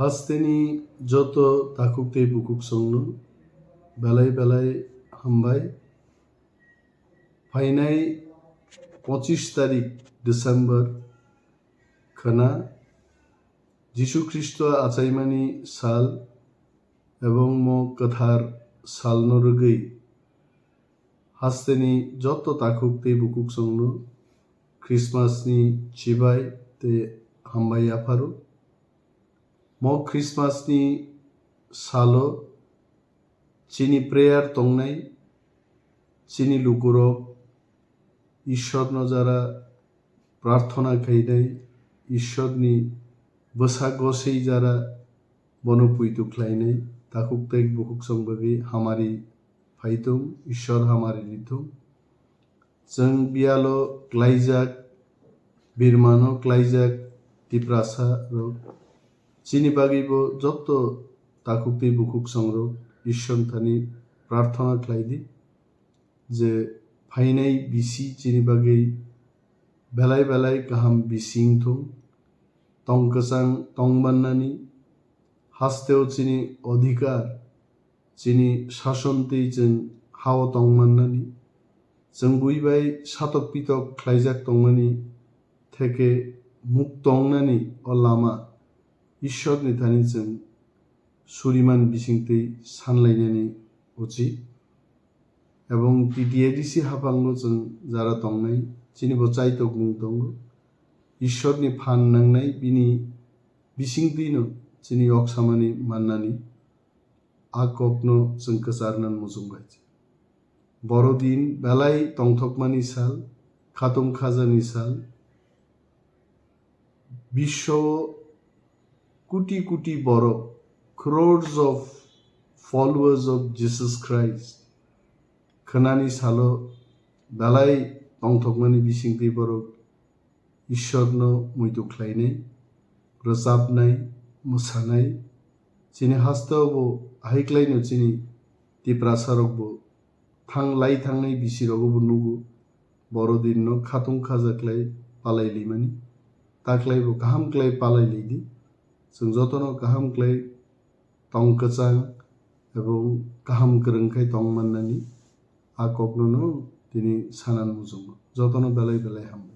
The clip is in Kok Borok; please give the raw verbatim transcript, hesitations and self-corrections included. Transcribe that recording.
Hasteni joto takhuk tei bukhuk songno belai belai hambai. Phainai pochish tarik December khwna Jisu Khristo achaimani sal ebong mo kwthar salno rwgwi hasteni joto takhuk tei bukhuk songno Christmas ni chibai tei hambai yapharo. Mo Christmas ni salo chini prayer tongnai, chini lukurok Ishwarno jara prarthana khainai, Ishwarni bwsa gosei jara bono puitu khlainai, takhuk tei bukhuk song bagwi hamari phaitung, Ishwar hamari ritung. Chwng biyalo klaijak, birmano klaijak Tiprasa rok. Chini bagwibo joto takhuk tei bukhuk songrok Ishwar thani prarthana khlai di, je phainai bisi chini bagwi belai belai kaham bising thung, tong kwchang tong mannani, hasteo chini odhikar, chini sason tei chwng hao tong mannani, chwng bui bai satok pitok khlaijak tongmani theke muk tongnani o lama Ishwarni thani chwng suriman bisingtwi sanlainani uchi. Ebong T T A D C haphango chwng jara tongnai, chini bo chaitokmung tongo. Ishwarni phan nangnai bini bisingtwino chini yoksamani mannani a kokno chwng kwcharnan muchung bai. Borodin belai tongthokmani sal, khatung khajani sal, biswo kuti kuti borok, crores of followers of Jesus Christ, khwnani salo belai tongthokmani bisingtwi borok Ishwarno muitu khlainai, rwchapnai, mwsanai. Chini hasteo bo ahai klaino chini Tiprasa rokbo thang lai thangnai bisi rogo bo nugo. Borodinno khatung khaja khlai palai limani. Taklai bo kaham khlai palai lidi. Chwng jotono kaham khlai tong kwchang ebong kaham kwrwng khai tong mannani a kokno no tini sanan muchungo. Jotono belai belai hambai.